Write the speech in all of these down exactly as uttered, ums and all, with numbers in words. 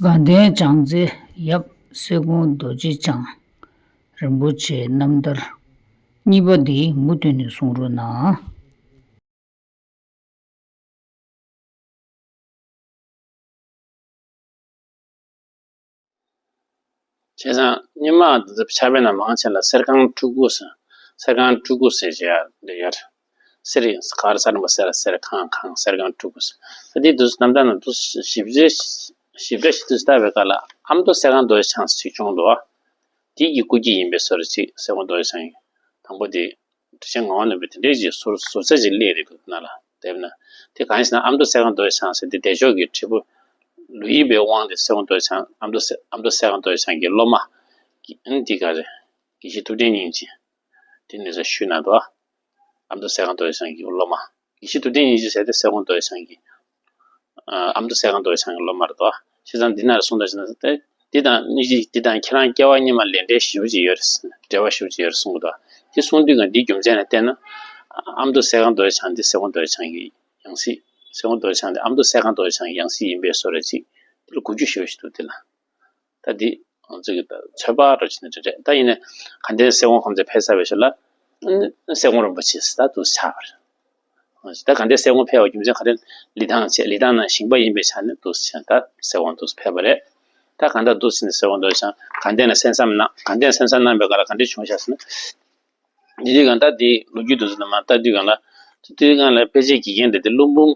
དགའ་ལྡན་བྱང་རྩེ་ཡབ་སེ་གོང་རྡོ་རྗེ་འཆང་རིན་པོ་ཆེའི་རྣམ་ཐར་གཉིས་པ་འདི་མུ་མཐུད་ནས་གསུང་རོགས་གནང་། བྱས་ཙང་སྔོན་མ་འདི་ཚོ་ཕྱག་དཔེ་ན་མང་ཆེ་ལ་གསེར་ཁང་སྤྲུལ་སྐུ་ཟེར། གསེར་ཁང་སྤྲུལ་སྐུ་ཟེར་བྱས་ཡ་འདི་ཡོད། གསེར་གང་ས་རིན་པོ་གསེར་གསེར་ཁང་ཁང་གསེར་ཁང་སྤྲུལ་སྐུ་ཟེར། ད་འདི་འདུག་རྣམ་ཐར་ནང་འདུག་ཞིབ་ཕྲ་ཞིབ་ཕྲ་ཞིག་འདུག་ལྟ་བའི་སྐབས་ལ་ཨ་མདོ་གསེར་ཁང་རྡོ་རྗེ་འཆང་ཞིག་བྱུང་འདུག་དེ་གི་སྐུ་སྐྱེ་ཡིན་པའི་བཟོ་འདྲ་ཅིག་གསེར་ཁང་རྡོ་རྗེ་འཆང་གི་དང་པོ་དེ། ཁྲི་ཆེན་ངག་དབང་ནོར་བུས་དེ་འདྲའི་ཅིག་ཟུར་ཟུར་ཚད་ཅིག་སླེབས་རེད་འདུག་ན་ལ། དེ་ན་དེ་གང་ཡིན་ཟེར་ན་ཨ་མདོ་གསེར་ཁང་རྡོ་རྗེ་འཆང་ཟེར་དེ་བདེ་མཆོག་གི་དྲིལ་བུ་ལོ་ཡི་པའི་དབང་དེ་གསེར་ཁང་རྡོ་རྗེ་འཆང་ཨ་མདོ་གསེར་ཨ་མདོ་གསེར་ཁང་རྡོ་རྗེ་འཆང་གི་སློབ་མ་གི་ཨ་ནི་འདི་ག་རེད། དགེ་བཤེས་ཐུབ་བསྟན་སྙིང་རྗེ་དེ་ནས་ཟེར་ཞུས་ན་འདུག་ཨ་མདོ་གསེར་ཁང་རྡོ་རྗེ་འཆང་གི་སློབ་མ། དགེ་བཤེས་ཐུབ་བསྟན་སྙིང་རྗེ་ཟེར་དེ་གསེར་ཁང་རྡོ་རྗེ་འཆང་གི་ཨ་མདོ་གསེར་ཁང་རྡོ་རྗེ་འཆང་གི་སློབ་མ་རེད་དོ། བྱས་ཙང་འདི་ན་གསུངས་པ་ཞིག་ན་དེ་འདི་དང་སྙིང་རྗེ་འདི་དང་ཁྱེད་རང་སྐྱེ་བ་སྔོན་མ་ལས་འབྲེལ་ཞེ་པོ་ཅིག་ཡོད་རེད། འབྲེལ་བ་ཞེ་པོ་ཅིག་ཡོད་རེད་གསུངས་གི་འདུག་དེ་གསུངས་དུས་ཀྱང་འདིའི་རྒྱུ་མཚན་ལ་བལྟས་ན། ཨ་མདོ་གསེར་ཁང་རྡོ་རྗེ་འཆང་འདི་གསེར་ཁང་རྡོ་རྗེ་འཆང་གི་ཡང་སྲིད་གསེར་ཁང་རྡོ་རྗེ་འཆང་འདི་ཨ་མདོ་གསེར་ཁང་རྡོ་རྗེ་འཆང་གི་ཡང་སྲིད་ཡིན་པའི་བཟོ་འདྲ་ཅིག་དེ་ལ་གོ་རྒྱུ་ཞེ་པོ་ཞིག་འདུག་དེ་ལ། ད་འདི་ང་ཚོ་གི་ད་ཚོད་དཔག་འདྲ་བྱས་ན་འགྲིག་རེད། ད་ཡིན་ནའི་དགའ་ལྡན་གསེར་ཁང་ཁོང་ཚོས་ཕེབས་ཚར་བའི་ཤུལ་ལ་གསེར་ཁང་རིན་པོ་ཆེ་ཟེར་ད་འདུག་སེ་ཆགས་པ་རེད། ད་དགའ་ལྡན་གསེར་ཁང་ཕེབས་པའི་རྒྱུ་མཚན་ག་རེ། ལི་ཐང་བྱས་ལི་ཐང་ནང་ཞིང་པ་ཡིན་པའི་ཆ་ནས་འདུག་སེ་ད་གསེར་ཁང་འདུག་སེ་ཕེབས་པ་རེད། ད་གང་ལྟར་འདུག་སེ་ནས་གསེར་ཁང་འདུག་སེ་དགའ་ལྡན་ལ་གསན་བསམ་གནང་། དགའ་ལྡན་གསན་བསམ་གནང་བའི་སྐབས་ལ་ག་འདྲ་བྱུང་ཤག་ཟེར་ན། འདི་དུས་གང་ལྟར་འདི་ལོ་རྒྱུས་དེ་ཚོ་ནང་མར་ལྟ་དུས་གང་ལ། དེ་དུས་གང་ལ་དཔེ་ཆའི་དགེ་རྒན་དེ་དེ་ཀླུ་འབུམ་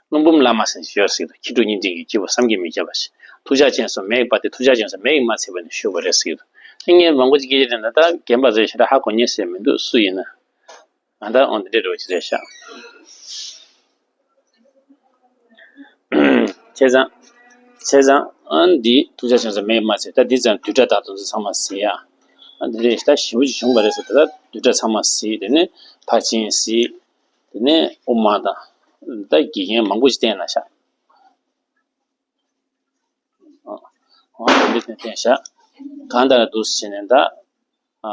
ཀླུ་འབུམ་བླ་མ་ཟེར་ཞིག་ཡོད་ཟེར་གི་འདུག་མཁས་གྲུབ་སྙིང་ཐིག་གི་སྐྱེས་བུ་བསམ་གྱིས་མི་ཁྱབ་པ་ཞིག་ཐུགས་ཅག་ཅན་སོགས་མེད་པ་དེ་ཐུགས་ཅག་ཅན་སོགས་མེད་མ་ཚད་པ་ནས་བཞུགས་པ་རེད་ཟེར་གི་འདུག་ཨ་ངས་མང་པོ་ཅིག་སྐད་ཆ་དྲིས་ན་ད་རྒན་པ་ཚོས་ཞེ་དྲག་ཧ་གོ་མཁན་ཞིག་མི་འདུག་སུ་ཡིན་ན། ང་ད་འོ་འདི་འདྲའི་འདྲ་བོ་ཅིག་རེད་ཤག་བྱས་ཙང་། བྱས་ཙང་། ཨ་འདི་ཐུགས་ཅག་ཅན་སོགས་མེད་མ་ཚད་ད་འདི་ཙམ་བསྡུས་གྲྭ་དང་དེ་ཚོ་ཚང་མ་གཟིགས་ཡ། ཨ་འདི་རེད་ད་ཞེ་པོ་ཅིག་བྱུང་བ་རེད་ཟེར་ད་ད་བསྡུས་གྲྭ་ཚང་མ་གཟིགས། དེ་ནས་ཕར་ཕྱིན་གཟིགས། དེ་ནས་དབུ་མ་དང་། ད་དགེ་རྒན་མང་པོ་ཞིག་བསྟེན་གནང་ཤག་འོ་འདི་བསྟེན་བསྟེན་ཤག་གང་ལྟར་འདུག་སེ་བྱས་ནས་ད། ཨ་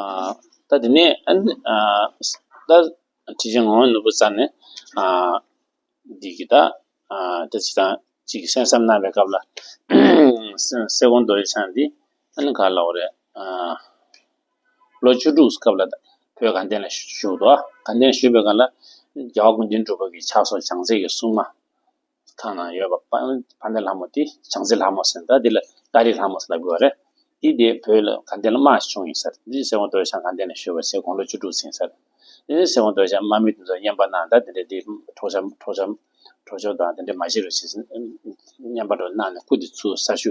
ད་དེ་ནས་ཨ་ནི་ཨ་ད་ཁྲི་ཆེན་ངག་དབང་ནོར་བུ་རྩ་ནས་ཨ་འདི་གི་ད་ཨ་ད་ཅིག་དང་ཅིག་གསན་བསམ་གནང་བའི་སྐབས་ལ་གསེར་ཁང་རྡོ་རྗེ་འཆང་འདི་ཨ་ནི་ག་ལ་འོ་རེད། ཨ་ལོ་བཅུ་དྲུག་སྐབས་ལ་བོད་དགའ་ལྡན་ལ་བཞུགས་འདུག་དགའ་ལྡན་བཞུགས་པའི་སྐབས་ལ་རྒྱལ་བ་སྐུ་ཕྲེང་དྲུག་པ་གི་ཕྱག་སོར་བྱང་རྩེ་གི་སྲུང་མ། ཁང་ནང་ཡོད་པ་དཔལ་ལྡན་ལྷ་མོ་དེ་བྱང་རྩེ་ལྷ་མོ་ཟེར་ད་འདི་ལ་ཏཱ་རེ་ལྷ་མོ་ཟེར་ལབ་དགོས་པ་རེད། དེ་དེ་བོད་ལ་དགའ་ལྡན་ལ་དམག་ཞིག་བྱུང་ཡིན་ས་རེད། འདི་གསེར་ཁང་རྡོ་རྗེ་འཆང་དགའ་ལྡན་ལ་བཞུགས་པ་ཚེ་དགུང་ལོ་བཅུ་དྲུག་ཟིན་ས་རེད། དེ་ནས་གསེར་ཁང་རྡོ་རྗེ་འཆང་དམག་མི་དེ་ཚོ་རྔན་པ་གནང་ད་དེ་འདྲ་དེ་འཕྲོག་བྱ་འཕྲོག་བྱ་འཕྲོག་བྱ་དང་དེ་འདྲ་མ་བྱེད་རོགས་ཞེས་རྔན་པ་འདྲ་གནང་ནས་སྐུ་དེ་ཚུར་ས་ཆུ་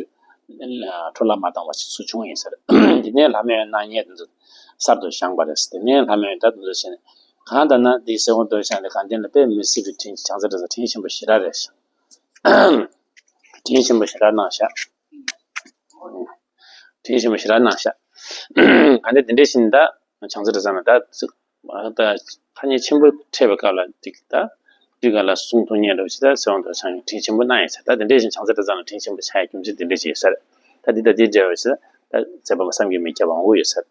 འཕྲོ་བརླག་མ་བཏང་བ་ཞིག་ཚུར་བྱུང་ཡིན་ས་རེད། དེ་ནས་ལྷ་མོའི་གནང་མཁན་དེ་ཚོ་གསར་དུ་བཞེངས་པ་རེད། དེ་ནས་ལྷ་མོའི་ད་དེ་ཚོ་བྱས་ནས་གང་ལྟར་ན་འདི་གསེར་ཁང་རྡོ་རྗེ་འཆང་དེ་དགའ་ལྡན་ལ་དཔེ་མི་སྲིད་པའི་དྲིན་བྱང་ས་འདྲ་ས་དྲིན་ཆེན་པོ་ཞེ་དྲག་རེད་ཤག་དྲིན་ཆེན་པོ་ཞེ་དྲག་གནང་ཤག་དྲིན་ཆེན་པོ་ཞེ་དྲག་གནང་ཤག་ག་འདྲ་དེ་འདྲ་བཞིན་ད་བྱང་རྩེ་གྲྭ་ཚང་ལ་ད་ད་ཐ་སྙད་ཆེན་པོ་འཕྲད་པའི་སྐབས་ལ་ཅིག་ད་དུས་སྐབས་ལ་གསུང་ཐུབ་མཁན་འདྲ་བོ་ཞིག་ད་གསེར་ཁང་རྡོ་རྗེ་འཆང་གིས་དྲིན་ཆེན་པོ་གནང་ཡོད་ས། ད་དེ་འདྲ་བཞིན་བྱང་རྩེ་གྲྭ་ཚང་ལ་དྲིན་ཆེན་པོ་ཆགས་ཡ་རྒྱུ་མཚན་དེ་འདྲ་ཅིག་ཡོད་ས་རེད། ད་འདི་ད་འདི་འདྲ་བོ་ཞིག་ད་མཛད་པ་བསམ་གྱིས་མི་ཁྱབ་པ་མང་པོ་ཡོད་ས་རེད།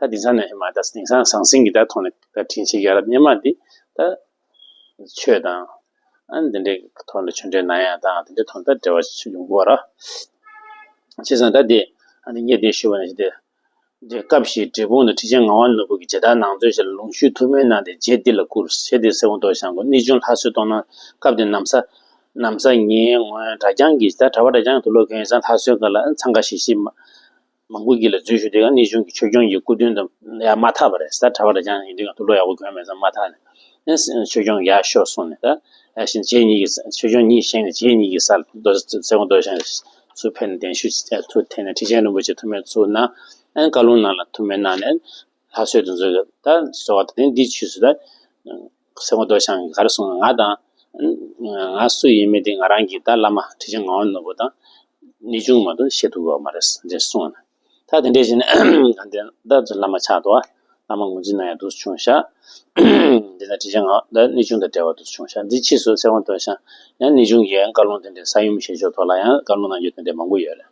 ད་དེང་སང་ནས་མ་ད་དེང་སང་ཟང་ཟིང་གི་ད་ཐོག་ནས་ད་དྲིན་ཆེན་རྒྱལ་རབས་སྔོན་མ་འདི་ད་ཆོས་དང་ཨ་ནི་འདི་འདྲའི་ཐོག་ནས་ཆོས་འབྲེལ་གནང་ཡ་དང་དེ་འདྲའི་ཐོག་ནས་ད་འབྲེལ་བ་ཆེ་ཡོང་གི་ཡོད་རེད། བྱས་ཙང་ད་དེ་ཨ་ནི་ངས་དེ་ཞུས་པ་ནང་བཞིན་དེ་དེ་སྐབས་ཤིག་འབྲས་སྤུངས་ནས་ཁྲི་ཆེན་ངག་དབང་ནོར་བུ་གིས་མཇལ་དར་ནང་འཛུལ་ཞིག་ལ་ལུང་ཞུས་ཐུགས་སྨོན་གནང་སྟེ་རྗེ་འདི་ལ་བསྐུར། ཞེས་དེ་གསེར་ཁང་རྡོ་རྗེ་འཆང་གིས་གནས་ཆུང་ལྷ་གསོལ་གཏོང་གནང་། སྐབས་དེར་ན་བཟའ་ན་བཟའ་ངའི་ངོས་གྲྭ་རྐྱང་གིས་ད་གྲྭ་པ་གྲྭ་རྐྱང་དུ་ལོག་གི་ཡོད་ཙང་ལྷ་གསོལ་སྒང་ལ་འཚང་ཁ་ཤིག་ཤིག་མ་མང་པོ་གྱིས་ལ་འཛུལ་ཞུགས་དེ་ག་གནས་ཆུང་གི་ཆོས་སྐྱོང་གི་སྐུ་མདུན་དུ་ཡར་མ་ཐར་བ་རེད། ད་གྲྭ་པ་གྲྭ་རྐྱང་ཡིན་དུས་ཀྱང་དུག་ལོག་ཡག་པོ་གྱོན་མེད་ཙང་མ་ཐར་ནས་ཨེ་ཆོས་སྐྱོང་ཡར་ཤོག་གསུངས་ནས་ད་ཡར་བཞེངས་རྗེ་ཉིད་ཀྱི་ཆོས་སྐྱོང་གཉིས་བཞེངས་ནས་རྗེ་ཉིད་ཀྱི་སར་རྡོ་གསེར་ཁང་རྡོ་རྗེ་འཆང་ཚུར་ཕེབས་ནས་གདན་ཞུ་ཐུགས་འཐེན་ནས་ཁྲི་ཆེན་རིན་པོ་ཆེ་ཐུགས་སྨོན་ཚུར་གནང་། ཨེ་བཀའ་ལུང་ནང་ལ་ཐུགས་སྨོན་གནང་ནས་ལྷ་གསོལ་དེ་ཚོ་ད་གསོལ་བ་དང་ལྡན་འདི་ཆུད་ཟོས་ད། གསེར་ཁང་རྡོ་རྗེ་འཆང་གིས་ག་རེ་གསུངས། ང་དང་། ང་སུ་ཡིན་མིན་དེ་ང་རང་གི་ད་བླ་མ་ཁྲི་ཆེན་ངག་དབང་ནོར་བུ་དང་། གནས་ཆུང་མ་གཏོགས་བཤད་ཐུབ་ཀྱི་ཡོད་མ་རེད་ཟེར་གསུངས་ནས། ད་དེ་འདྲས་བྱས་ནས་གང་ལྟར་ད་ཚོ་བླ་མ་ཆགས་འདུག་བ། བླ་མ་ངོས་འཛིན་གནང་ཡ་འདུག་བྱུང་ཤག་འདི་ན་ཁྲི་ཆེན་ངག་ད་གནས་ཆུང་དང་འབྲེལ་བ་འདུག་བྱུང་ཤག་འདི་ཕྱིས་སུ་གསེར་ཁང་རྡོ་རྗེ་འཆང་ཡང་གནས་ཆུང་གི་བཀའ་ལུང་དེ་འདྲས་ས་ཡོམ་ཞལ་ཆོག་ཐོག་ལ་ཡང་བཀའ་ལུང་གནང་རྒྱུ་དེ་འདྲས་མང་པོ་ཡོད་རེད།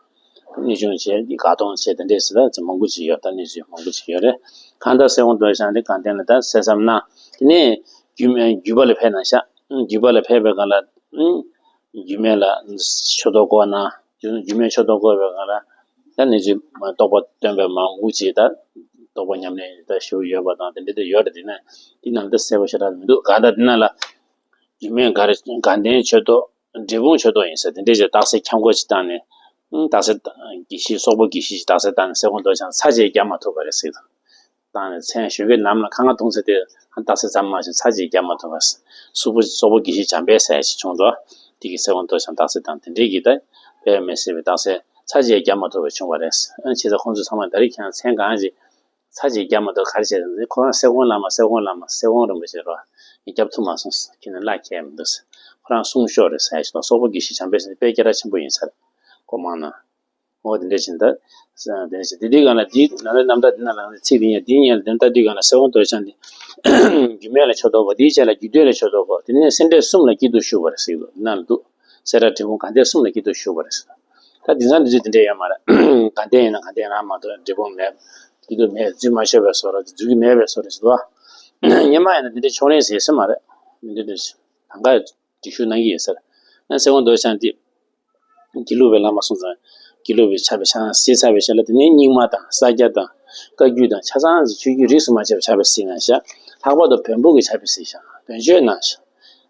གནས་ཆུང་བྱས་འདི་དགའ་གདོང་བྱས་དེ་འདྲས་ཟེར་ད་ཚོ་མང་པོ་ཅིག་ཡོད། ད་གནས་ཚུལ་མང་པོ་ཅིག་ཡོད་རེད། གང་ལྟར་གསེར་ཁང་རྡོ་རྗེ་འཆང་འདི་གང་ལྟར་ན་ད་གསན་བསམ་གནང་། དེ་ནས་རྒྱུད་སྨད་རྒྱུད་པ་ལ་ཕེབས་གནང་ཤག་རྒྱུད་པ་ལ་ཕེབས་པའི་སྒང་ལ་རྒྱུད་སྨད་ལ་ཆོས་ཐོག་བསྐོར་གནང་། རྒྱུ་རྒྱུ་མེད་ཕྱོགས་རྟོགས་བཀོད་པའི་སྒང་ལ་ད་ནི་ཅིག་རྟོག་པ་སྟོན་པའི་མང་པོ་ཅིག་ད་རྟོག་པ་ཉམས་ལེན་ད་ཞུ་ཡོད་པ་དང་དེ་འདྲ་དེ་ཡོད་རེད། དེ་ན་དེ་ནང་ད་གསལ་པོ་ཞེ་དྲག་མི་འདུག་ག་ད་དེ་ན་ལ་རྒྱུ་མེད་ག་རེ་དགའ་ལྡན་ཆོས་རྟོགས་འབྲས་སྤུངས་ཆོས་རྟོགས་ཡིན་ཟེར་དེ་འདྲས་ཀྱི་རྟགས་གསལ་ཁྱབ་འགོག་ཅིག་བཏང་ནས་རྟགས་གསལ་དགེ་བཤེས་སོག་པོ་དགེ་བཤེས་ཀྱི་རྟགས་གསལ་བཏང་ནས་གསལ་སྒོང་རྡོ་རྗེ་འཆང་ཚར་གཅིག་བརྒྱབ་མ་ཐུབ་པ་རེད་ཟེར། བཏང་ནས་མཚན་ཞུ་གི་ནམ་ལ་ཁ་ང་དུང་ཚེ་དེ་རྟགས་གསལ་ཙམ་མ་ཞིག་ཚར་གཅིག་བརྒྱབ་མ་ཐུབ་པ་སུ་པོ་སོག་པོ་དགེ་བཤེས་བྱམས་པའི་ཟས་ཞིག་བྱུང་འགྲོ། དེ་གི་གསལ་སྒོང་རྡོ་རྗེ་འཆང་རྟགས་གསལ་བཏང་དེ་འདྲས་ཀྱི་ད་དཔེ་མི་སྲིད་པའི་རྟགས་གསལ་ཚར་གཅིག་བརྒྱབ་མ་ཐུབ་པ་བྱུང་བ་རེད། ཨ་བྱས་ཙང་ཁོང་ཚོ་ཚང་མ་ད་རེས་ཁྱེད་རང་མཚན་གང་ཞིག་ཚར་གཅིག་བརྒྱབ་མ་ཐུབ་ག་རེ་བྱས་ཟེར་ན་ཁོ་རང་གསལ་སྒོང་བླ་མ་གསལ་སྒོང་བླ་མ་གསལ་སྒོང་རིན་པོ་ཆེ་རོ། ངས་བརྒྱབ་ཐུབ་མ་སོང་ཟེར་ཁྱེད་ནི་བླ་ཁྱད་མི་འདུག་ཟེར་ཁོ་རང་གསུང་ཤོག་རེད་ཟེར་ཞིག་དང་སོག་པོ་དགེ་བཤེས་བྱམས་པའི་ཟེར་དཔེ་སྐད་གྲགས་ཆེན་པོ་ཡིན་ས་རེད། གོ་མང་ན། འོ་དེ་འདྲ་བཞིན་ད། དེ་འདྲ་བཞིན་དེ་དུས་གང་ལ་འདིའི་ནང་ལ་རྣམ་གྲངས་འདི་ནང་ལ་ཚིག་འདི་ཡང་འདིའི་ཉལ་དོན་ལྟ་དུས་གང་ལ་གསལ་སྒོང་རྡོ་རྗེ་འཆང་འདི། རྒྱུ་མེད་ལ་ཕྱོགས་རྟོགས་པ་འདིའི་རྗེས་ལ་རྒྱུ་འབྲས་ལ་ཕྱོགས་རྟོགས་པ་དེ་ནས་སེམས་འགྲེལ་གསུམ་ལ་སྐྱིད་སྡུག་ཞུགས་པ་རེད་ཟེར་གི་འདུག་ནང་ལ་འདུག་སེ་ར་འབྲས་སྤུངས་དགའ་ལྡན་གསུམ་ལ་སྐྱིད་སྡུག་ཞུགས་པ་རེད་ཟེར། ད་དེང་སང་འདི་ཚོ་དེ་འདྲ་ཡོད་མ་རེད། དགའ་ལྡན་ཡིན་ན་དགའ་ལྡན་རང་མ་གཏོགས་འབྲས་སྤུངས་མེད། སྐྱིད་སྡུག་མེད་རྫུས་མ་ཤོར་བའི་བཟོ་འདྲ་རྫུས་ཀྱི་མེད་པའི་བཟོ་འདྲ་ཞིག་འདུག་སྙེ་མ་ཡིན་ན་འདི་འདྲ་ཕྱོགས་རིས་ཟེར་སྲིད་མ་རེད། འདི་འདྲ་དང་ག་འགྲེལ་བཤད་གནང་གི་ཡོད་ཟེར། ཨ་གསལ་སྒོང་རྡོ་རྗེ་འཆང་འདི། དགེ་ལུགས་པའི་བླ་མ་སོང་ཙང་། དགེ་ལུགས་པའི་ཕྱག་དཔེ་ཕྱག་ན་སྲིད་ཚར་བའི་ཞལ་ལ་དེ་ནས་རྙིང་མ་དང་ས་སྐྱ་དང་། བཀའ་བརྒྱུད་དང་ཆ་ཚང་གི་ཆོས་བརྒྱུད་རིས་སུ་མ་ཆད་པའི་ཕྱག་དཔེ་གཟིགས་གནང་ཤག་ལྷག་པར་དུ་བོན་པོ་གི་ཕྱག་དཔེ་གཟིགས་ཤག་བོན་ཆོས་གནང་ཤག་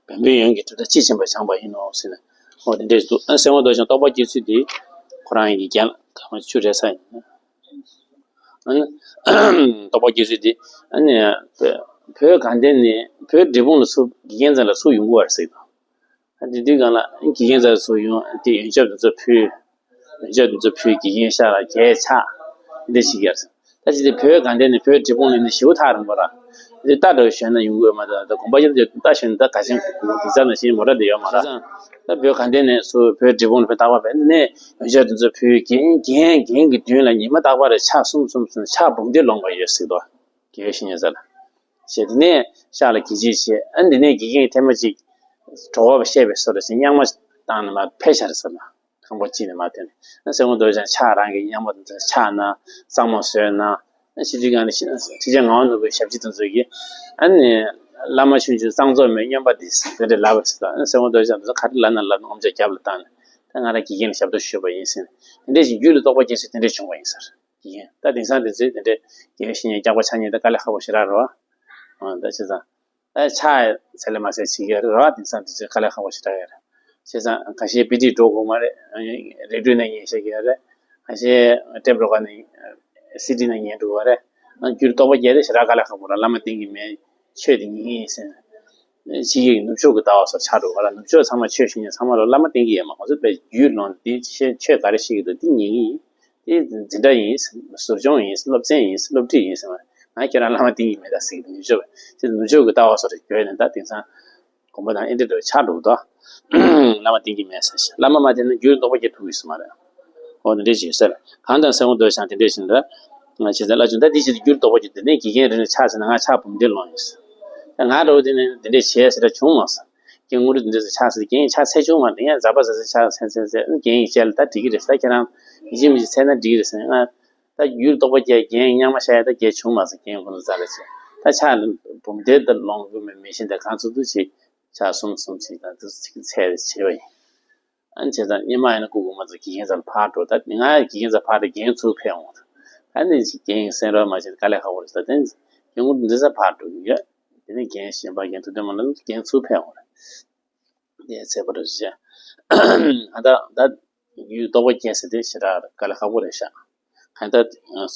བོན་པོའི་ཡོན་གྱི་གྲུབ་མཐའ་དཔྱིས་ཕྱིན་པ་སྦྱངས་པ་ཡིན་ནོ་ཟེར་ནས། འོ་དེ་འདྲས་འདུག་ཨ་གསལ་སྒོང་རྡོ་རྗེ་འཆང་རྟོགས་པ་དགེ་ཚུལ་དེ། ཁོ་རང་ཡིན་གྱི་རྒྱལ་ཁམས་ཆུ་རེ་ས་ཡིན། ཨ་ནི། རྟོགས་པ་དགེ་ཚུལ་དེ། ཨ་ནི། བོད་དགའ་ལྡན་ནས་བོད་འབྲས་སྤུངས་ལ་ཚུར་དགེ་རྒན་རྩ་ལ་ཚུར་ཡོང་གི་བར་སྲིད་དང་། ཨ་དེ་དུས་གང་ལ་དགེ་རྒན་རྩ་ཚོ་ཡོང་དེ་ཡོན་ཆབ་དེ་ཚོ་ཕུལ། ཡོན་ཆབ་དེ་ཚོ་ཕུལ་དགེ་རྒན་ཤག་ལ་རྒྱལ་ཆགས། འདི་ཞིག་ཡར། ད་ཅི་སྟེ་བོད་དགའ་ལྡན་ནས་བོད་འབྲས་སྤུངས་ལ་ནི་ཞེ་པོ་ཐག་རིང་པོ་ར། འདི་རྟ་འདྲ་བོ་ཞོན་ན་ཡོང་གི་ཡོད་མ་རེད། ད་དགོན་པ་ཡོད་དེ་རྟ་ཞོན་ན་ད་ག་ཅན་གུ་གུ་དེ་ཚ་ན་ཞིང་མོ་ར་དེ་ཡོད་མ་ར། ད་བོད་དགའ་ལྡན་ནས་སུ་བོད་འབྲས་སྤུངས་ལ་བོད་རྟག་པ་བས་འདི་ནས་ཡོན་ཆབ་དེ་ཚོ་ཕུལ་རྒན་རྒན་རྒན་གྱི་མདུན་ལ་ཉི་མ་རྟག་པ་རེ་ཕྱག་གསུམ་གསུམ་གསུམ་ཕྱག་འབུམ་སྡེ་ལོངས་པ་ཡོད་སྲིད་དོ། རྒྱལ་བའི་བཤེས་གཉེན་རྩ་ལ། ཞེས་དེ་ནས་ཤག་ལ་དགེ་ཆེ་བྱས། ཨ་འདི་ནས་དགེ་རྒན་ཐེངས་མ་གཅིག་གྲོགས་པོ་བཤད་པའི་སོ་ར་ཞིག་རྙིང་མ་བཏང་ནས་མར་ཕེབས་ཤར་ཟེར་ལ། ཁང་པ་གཅིག་ནས་མར་ཐོན་ནས་ཨ་གསལ་སྒོང་རྡོ་རྗེ་འཆང་ཕྱག་རང་གི་རྙིང་མ་དེ་ཚོ་ཕྱག་ན་གཙང་མ་བཟོས་ན། ཨ་ཕྱི་དྲིལ་སྒང་ནས་ཕྱི་ཕྱི་རྒྱལ་ངག་དབང་ནོར་བུའི་ཞབས་ཕྱི་དེ་ཚོ་གིས་ཨ་ནི་བླ་མ་ཆུང་ཆུང་གཙང་བཙོག་མེད་སྨྱོན་པ་འདི་དེ་འདྲ་ལབ་པ་ཟེར་ད། ཨ་གསལ་སྒོང་རྡོ་རྗེ་འཆང་དེ་ཚོ་ག་རེ་ལབ་ན་ལབ་ན་ཨོམ་ཅོག་རྒྱབ་ལ་བཏང་ནས་ད་ང་རང་དགེ་རྒན་ལ་ཞབས་ཏོག་ཞུས་པ་ཡིན་ཟེར། དེ་འདྲ་ཞིག་རྒྱུད་ལ་རྟོགས་པ་སྐྱེས་ཚུལ་དེ་འདྲ་བྱུང་བ་ཡིན་ཟེར། ཡིན། ད་དེང་སང་དེ་ཚོའི་དེ་འདྲའི་རྒྱལ་བའི་བཤེས་གཉེན་སྐྱག་པ་ཆགས་མཁན་ད་དཀའ་ལས་ཁག་པོ་ཞེ་དྲག་རེད་བ། ཨ་ད་བྱས་ཙང་། ད་ཕྱག་ཚད་ལས་མ་ཚད་བྱེད་ཀྱི་རེད་བ། དེང་སང་དེ་ཚོའི་དཀའ་ལས་ཁག་པོ་ཞེ་དྲག་ཡོད་རེད། བྱས་ཙང་ཁ་ཤས་པི་ཊི་འགྲོ་དགོས་མ་རེད། རེ་ཌི་ཡོ་ནས་ཉན་བཤད་ཀྱི་ཡོད་རེད། ཁ་ཤས་ཊེབ་རེ་ཀོཌ་ནས་སི་ཌི་ནས་ཉན་འགྲོ་གི་ཡོད་རེད། ཨ་རྒྱུད་རྟོགས་པ་རྒྱས་དེ་ཞེ་དྲག་དཀའ་ལས་ཁག་པོ་རེད། བླ་མ་བསྟེན་གྱི་མེད། ཆོས་དེ་ཉན་གྱི་ཡིན་ཟེར། ཕྱི་རྒྱལ་གྱི་ནུབ་ཕྱོགས་ཀྱི་ལྟ་བ་སོགས་ཆགས་འགྲོ་གི་རེད། ནུབ་ཕྱོགས་ཚང་མ་ཆོས་ཞུ་མཁན་ཚང་མ་ལ་བླ་མ་བསྟེན་གྱི་ཡོད་མ་གཏོགས་ཁོ་ཚོ་དཔེ་རྒྱུད་ལོན་དེ་ཆོས་ཆོས་ག་རེ་ཤེས་ཀྱི་འདུག་དེ་ཉན་གྱི་ཡིན། དེ་འཛིན་གྲྭ་ཡིན། ཟུར་སྦྱོང་ཡིན། སློབ་ཚན་ཡིན། སློབ་ཁྲིད་ཡིན་ཟེར་བ། ང་ཁྱེད་རང་བླ་མ་བསྟེན་གྱི་མེད་ད་ཟེར་གྱི་འདུག་ནུབ་ཕྱོགས་པས་ནུབ་ཕྱོགས་ཀྱི་ལྟ་བ་སོགས་རེ་བརྗོད་ནས་ད་དེང་སང་དགོན་པ་དང་ཨེ་འདྲ་འདྲ་ཆགས་འགྲོ་གི་འདུག་བླ་མ་བསྟེན་གྱི་མེད་ཟེར་ཞིང་། བླ་མ་མ་བསྟེན་ན་རྒྱུད་ལ་རྟོགས་པ་སྐྱེ་ཐུབ་ཀྱི་ཡོད་ས་མ་རེད། འོ་དེ་འདྲས་ཞིག་ཟེར། གང་ལྟར་གསལ་སྒོང་རྡོ་རྗེ་འཆང་དེ་འདྲས་ཞིག་འདྲ། ང་བྱས་ཙང་བླ་ཆུང་ད་འདི་ཞིག་རྒྱུད་ལ་རྟོགས་པ་སྐྱེ་དེ་ནས་དགེ་རྒན་རེ་རེ་ཕྱག་འཚལ་ན་ང་ཕྱག་འབུམ་སྡེ་ལོངས་ཡོད་ཟེར། ད་ང་འདྲ་བོ་དེ་ནས་དེ་འདྲས་བྱས་ཟེར་འདྲ་བྱུང་མ་སོང་། རྒན་ངོ་རུ་འདི་ཚོ་ཕྱག་ཟེར་རྒན་ཕྱག་འཚལ་བྱུང་མ་རེད། ཡང་ཛ་པ་ཟ་ཟི་ཕྱག་འཚལ་འཚལ་འཚལ་རྒན་ཡིན་བྱས་ལ་ད་འགྲིག་གི་རེད་ཟེར། ཁྱེད་རང་ཡིན་གཅིག་མིན་གཅིག་འཚལ་ན་འགྲིག་གི་རེད་ཟེར། ང་ད་རྒྱུད་རྟོགས་པ་སྐྱེ་རྒན་རྙིང་མ་ཤ་ཡ་ད་རྒྱལ་བྱུང་མ་སོང་། རྒན་ཁོང་ཚོ་རྩ་ལ་བྱས་ད་ཕྱག་འབུམ་སྡེ་ད་ལོངས་དགོས་མེད་མི་ཤེས་འདི་གང་ཚོ་འདུག་ཅིག་ཕྱག་གསུམ་གསུམ་ཅིག་དང་འདུག་ཅིག་འཚལ་བྱས་པ་ཡིན། ཨ་ནི་བྱས་ཙང་སྙེ་མ་ཡིན་ན་སྐུ་གོང་མ་ཚོ་དགེ་རྒན་རྩ་ལ་ཕར་འགྲོ། ད་ང་དགེ་རྒན་རྩ་ཕར་འགྲོ་རྒན་ཚུར་ཕེབས་འོང་། ཨ་ནི་ཅིག་རྒན་གསན་རོགས་མ་བྱས་དཀའ་ལས་ཁག་པོ་རེད་ཟེར། དེ་ནས་རྒན་ངོ་འདི་ཚོ་ཕར་འགྲོ་གི་ཡོད། དེ་ནས་རྒན་གཞན་པ་རྒན་ཐུབ་བསྟན་མ་ལ་རྒན་ཚུར་ཕེབས་འོང་རེད། དེ་ཚེ་བར་བྱས། ཨ་ད་ད་རྒྱུད་རྟོགས་པ་སྐྱེ་ཟེར་དེ་ཞེ་དྲག་དཀའ་ལས་ཁག་པོ་རེད་ཤག་གང་ལྟར་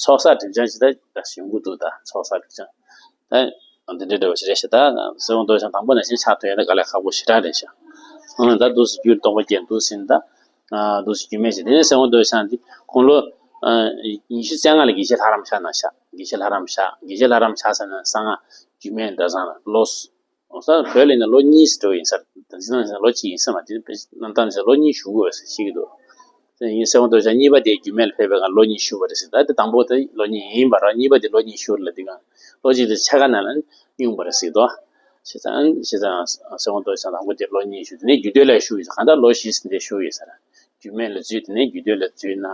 ཚོགས་བསགས་སྒྲིབ་སྦྱང་ཅིག་ད་ད་ཡོང་གི་འདུག་ད་ཚོགས་བསགས་སྒྲིབ་སྦྱང་ད་འདི་འདྲའི་འདྲ་བ་ཞིག་རེད་ཤག་ད་གསལ་སྒོང་རྡོ་རྗེ་འཆང་དང་པོ་ནང་བཞིན་ཕྱག་ཐོན་ཡ་ད་དཀའ་ལས་ཁག་པོ་ཞེ་དྲག་རེད་ཤག་ཨང་ད་འདུག་སེ་རྒྱུད་རྟོགས་པ་སྐྱེ་འདུག་ཟིན་ད་འདུག་སེ་རྒྱུད་སྨིན་ཞིག་དེ་ནས་གསལ་སྒོང་རྡོ་རྗེ་འཆང་འདི་དགུང་ལོ་ཉི་ཤུ་རྩ་ལྔ་ལ་དགེ་བཤེས་ལྷ་རམས་ཕྱག་གནང་ཤག་དགེ་བཤེས་ལྷ་རམས་ཕྱག་དགེ་བཤེས་ལྷ་རམས་ཕྱག་ཟེར་ན་གསང་སྔགས་རྒྱུད་སྨིན་གྲྭ་ཚང་ལ་ལོ། ཨོ་ས་བོད་ལ་ཡིན་ན་ལོ་གཉིས་འགྲོ་ཡིན་ས་རེད། ད་འཛིན་གྲྭ་ནང་བཞིན་ལོ་གཅིག་ཡིན་ས་མ་རེད། དེ་རྣམ་ཐར་ནང་བཞིན་ལོ་གཉིས་བཞུགས་དགོས་ཟེར་བཤད་ཀྱི་འདུག་དེ་ཡིན་གསལ་སྒོང་རྡོ་རྗེ་གཉིས་པ་དེ་རྒྱུད་སྨིན་ལ་ཕེབས་པའི་སྒང་ལོ་གཉིས་བཞུགས་པ་རེད་ཟེར། ད་དེ་དང་པོ་དེ་ལོ་གཉིས་ཡིན་པ་རེད། གཉིས་པ་དེ་ལོ་གཉིས་བཞུགས་རེད་ལ་དེ་སྒང་ལོ་གཅིག་དེ་ཕྱེད་ཀ་ནང་ལ་གཉུག་པ་རེད་ཟེར་གྱི་འདུག་བྱས་ཙང་བྱས་ཙང་གསལ་སྒོང་རྡོ་རྗེ་དང་པོ་དེ་ལོ་གཉིས་བཞུགས། དེ་ནས་རྒྱུད་སྟོད་ལ་བཞུགས་ཡོད་ཟེར། གང་ལྟར་ལོ་བཞི་ཟིན་དེ་བཞུགས་ཡོད་ཟེར། རྒྱུད་སྨིན་ལ་འཛུལ། དེ་ནས་རྒྱུད་སྟོད་ལ་འཛུལ་ན།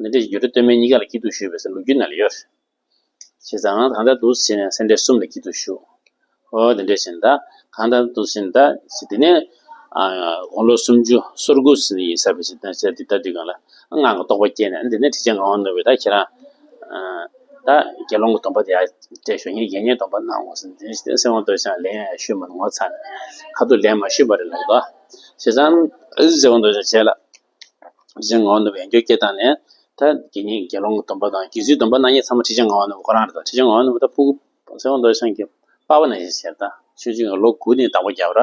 འདི་འདྲའི་རྒྱུད་སྟོད་སྨད་གཉིས་ཀ་ལ་སྐྱིད་སྡུག་ཞུས་པའི་ས་ལོ་རྒྱུས་ནང་ལ་ཡོད་རེད། བྱས་ཙང་གང་ལྟར་འདུག་ཟེར་ནས་སེ་འབྲས་གསུམ་ལ་སྐྱིད་སྡུག་ཞུ། འོ་དེ་འདྲས་བྱས་ད་གང་ལྟར་འདུག་ཟེར་ད་ཞེས་དེ་ནས་ དགུང་ལོ་སུམ་ཅུ་སོ་དགུ་ཟིན་ཡིན་ས་བྱས་ཙང་དེ་ལྟ་དུས་སྒང་ལ་ང་གི་རྟོགས་པ་སྐྱེས་ནས། འདི་ནས་ཁྲི་ཆེན་ངག་དབང་ནོར་བུས་ད་ཁྱེད་རང་ད་དགེ་སློང་གི་སྡོམ་པ་དེ་ཡར་སྤྲད་ཤོག་ངས་དགེ་བསྙེན་སྡོམ་པ་གནང་དགོས་ཟེར། འདི་ནས་སྲིད་དབང་རྡོ་རྗེ་འཆང་ལན་ཡང་ཞུས་མ་ནུས། ངོ་ཚ་ནས་ཁ་ཐུག་ལན་མ་ཞུས་པ་རེད་ལབ་འདུག་བྱས་ཙང་སྲིད་དབང་རྡོ་རྗེ་འཆང་བྱས་ལ། ཁྲི་ཆེན་ངག་དབང་ནོར་བུས་ཡང་བསྐྱར་སྐད་བཏང་ནས། ད་དགེ་བསྙེན་དགེ་སློང་གི་སྡོམ་པ་དང་དགེ་ཚུལ་སྡོམ་པ་གནང་མཁན་ཚང་མ་ཁྲི་ཆེན་ངག་དབང་ནོར་བུ་ཁོ་རང་རེད། ད་ཁྲི་ཆེན་ངག་དབང་ནོར་བུ་ད་ཕྲུ་གུ་སྲིད་དབང་རྡོ་རྗེ་འཆང་གི་པ་ཕ་ནང་བཞིན་བྱས། ད་ཆུང་ཆུང་གི་ལོ་དགུ་ནས་བདག་པོ་རྒྱབ་ར་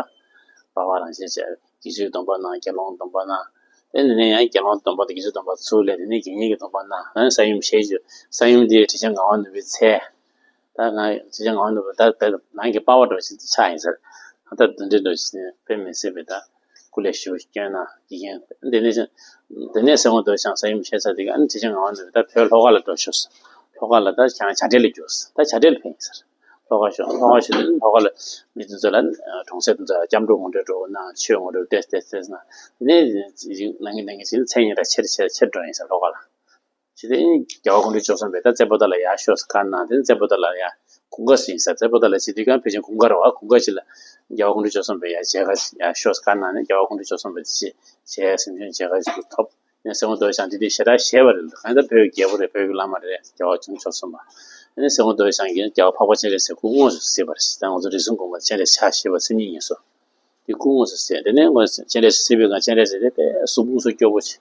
པ་ཕ་ནང་བཞིན་བྱས། དགེ་ཚུལ་སྡོམ་པ་གནང་། དགེ་སློང་སྡོམ་པ་གནང་། དེ་ནས་ཡང་དགེ་སློང་སྡོམ་པ་དང་དགེ་ཚུལ་སྡོམ་པ་ཚུར་ལེན། དེ་ནས་དགེ་བསྙེན་གྱི་སྡོམ་པ་གནང་། ཡང་ས་ཡོམ་ཞེས་བརྗོད། ས་ཡོམ་འདི་ཁྲི་ཆེན་ངག་དབང་ནོར་བུའི་ཚལ། ད་ང་ཁྲི་ཆེན་ངག་དབང་ནོར་བུ་ད་དཔེ་ནང་གི་པ་ཕ་འདྲ་བོ་ཞིག་ཆགས་ཡིན་ཟེར། ད་དེ་འདྲའི་འདྲ་བོ་ཞིག་དཔེ་མི་སྲིད་པའི་ད་སྐུ་ལས་ཞེ་པོ་བསྐྱོན་གནང་། དགེ་རྒན་དེ་ནས་དེ་ནས་སྲིད་དབང་རྡོ་རྗེ་འཆང་ས་ཡོམ་བྱས་ཚར་དུས་ཨ་ནི་ཁྲི་ཆེན་ངག་དབང་ནོར་བུ་ད་བོད་ལྷོ་ཁ་ལ་འགྲོ་ཤོག་ཟེར། ལྷོ་ཁ་ལ་ད་བྱང་བྱང་འདྲེ་ལ་རྒྱུགས་ཟེར། ད་བྱང་འདྲེ་ལ་ཕེབས་ཡིན་ཟེར། ལྷོ་ཁ་ཤོག་ལྷོ་ཁ་ཤོག་ལྷོ་ཁ་ལ་མི་དེ་ཚོ་ལ་གྲོང་གསེབ་དེ་ཚོ་ལ་སྐྱབས་འགྲོ་དགོངས་འགྲེལ་འགྲོ་གནང་། ཆོས་དགོངས་འགྲེལ་ཏེ་ཏེ་ཏེ་གནང་། དེ་ནས་ནང་གི་ནང་གི་ཅིག་མཚན་ཉིད་ལ་ཆེར་ཆེར་ཆེར་འགྲོ་ཡིན་ཟེར། ལྷོ་ཁ་ལ། ཇི་སྟེ་རྒྱལ་བ་ཀོང་སྤྲུལ་བཅུ་གསུམ་པས་ད་རྩེ་པོ་ཏ་ལ་ཡར་ཤོག་ཟེར་བཀའ་གནང་། དེ་རྩེ་པོ་ཏ་ལ་ཡར་གུང་དཀའ་ཟེར་ཡིན་ས། རྩེ་པོ་ཏ་ལ་ཇི་དུས་ཀྱང་ཕལ་ཆེར་གུང་དཀའ་རེད་བ། གུང་དཀའ་ཅིག་ལ་རྒྱལ་བ་ཀོང་སྤྲུལ་བཅུ་གསུམ་པས་ཡར་མཇལ་ཁ་ཡར་ཤོག་ཟེར་བཀའ་གནང་ནས། རྒྱལ་བ་ཀོང་སྤྲུལ་བཅུ་གསུམ་པས་ཅི་བྱས་ཟེར་ན་མཇལ་ཁ་ཅིག་ཐོབ། ཡང་སྲིད་དབང་རྡོ་རྗེ་འཆང་དེ་དུས་ཞེ་དྲག་ཞེད་པ་རེད། གང་ལྟར་བོད་ཀྱི་རྒྱལ་པོ་རེད། བོད་ཀྱི་བླ་མ་རེད། རྒྱལ་བ་ཀོང་སྤྲུལ་བཅུ་གསུམ་པ། ཡང་སྲིད་དབང་རྡོ་རྗེ་འཆང་གིས་རྒྱལ་བ་འཕགས་པ་སྤྱན་རས་གཟིགས་སྐུ་དངོས་སུ་གཟིགས་པ་རེད། ད་ང་ཚོ་རེ་ཟུང་གོང་མ་སྤྱན་རས་གཟིགས་ཞེས་པ་སེམས་ཉིད་ཡིན་སོ། དེ་སྐུ་དངོས་སུ་གཟིགས། དེ་ནས་ང་སྤྱན་རས་གཟིགས་པའི་སྒང་སྤྱན་རས་གཟིགས་དེ་དཔེ་གཟུགས་ཕུང་སུ་སྐྱོ་པོ་ཆེ།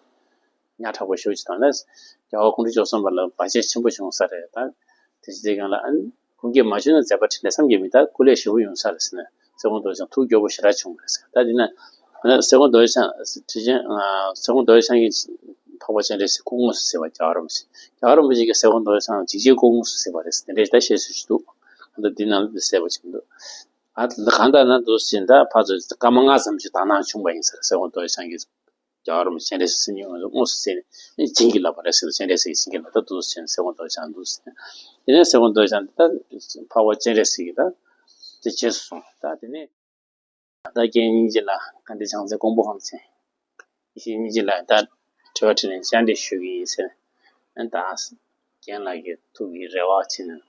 ཉག་ཕྲ་པོ་ཞེ་པོ་ཅིག་དང་ནས། རྒྱལ་བ་ཀོང་སྤྲུལ་བཅུ་གསུམ་པ་ལ་བར་ཆད་ཆེན་པོ་བྱུང་ས་རེད། ད་དེ་ཅི་དེ་སྒང་ལ་ཨ་ནི་ཁུངས་སྐྱེལ་མ་བྱུང་ན་མཛད་པ་འཕྲིན་ལས་བསམ་གྱིས་མི་ཁྱབ། སྐུ་ལས་ཞེ་པོ་ཡོང་ས་རེད་ཟེར་ནས། སྲིད་དབང་རྡོ་རྗེ་འཆང་ཐུགས་སྐྱོ་པོ་ཞེ་དྲག་བྱུང་བ་རེད་ཟེར། ད་དེ་ན་སྲིད་དབང་རྡོ་རྗེ་འཆང་ཁྲི་ཆེན་སྲིད་དབང་རྡོ་རྗེ་འཆང་གིས་འཕགས་པ་སྤྱན་རས་གཟིགས་སྐུ་དངོས་སུ་གཟིགས་པ། རྒྱལ་བ་རིན་པོ་ཆེ། རྒྱལ་བ་རིན་པོ་ཆེ་གིས་སྲིད་དབང་རྡོ་རྗེ་འཆང་འཇིགས་བྱེད་སྐུ་དངོས་སུ་གཟིགས་པ་རེད་ཟེར། དེ་འདྲའི་ད་བཤད་སྲོལ་ཞིག་འདུག་ད་འདི་ནང་ལ་འདི་གསལ་པོ་ཅིག་འདུག་ཨ་ད་གང་ལྟར་ན་འདུག་ཟེར་ན། ད་ཕར་ཚུར་སྐར་མ་ལྔ་ཙམ་ཞིག་དག་སྣང་བྱུང་བ་ཡིན་ཟེར། སྲིད་དབང་རྡོ་རྗེ་འཆང་གིས། རྒྱལ་བ་རིན་པོ་ཆེ་སྤྱན་རས་གཟིགས་སེམས་ཉིད་དངོས་སུ་དངོས་སུ་གཟིགས་ནས་བྱིན་གྱིས་བརླབས་པ་རེད་ཟེར། སྤྱན་རས་གཟིགས་ཀྱིས་བྱིན་གྱིས་བརླབས། ད་འདུག་ཟེར་ནས་སྲིད་དབང་རྡོ་རྗེ་འཆང་འདུག་ཟེར་ནས། དེ་ནས་སྲིད་དབང་རྡོ་རྗེ་འཆང་འདི་ད་འཕགས་པ་སྤྱན་རས་གཟིགས་ཀྱིས་ད་དེ་རྗེས་སུ་བཟུང་། ད་དེ་ནས་ད་རྒན་སྙིང་རྗེ་ལ་དགའ་ལྡན་བྱང་རྩེ་ཀོང་པོ་ཁམས་ཚན་ཡེ་ཤེས་སྙིང་རྗེ་ལ་ད་དྲི་བ་དྲིས་ལན་བཅར་འདྲི་ཞུ་གི་ཡིན་ཟེར་ནས། ད་རྒན་ལགས་ཀྱི་ཐུགས་ཀྱི་རེ་བ་བྱས་ནས།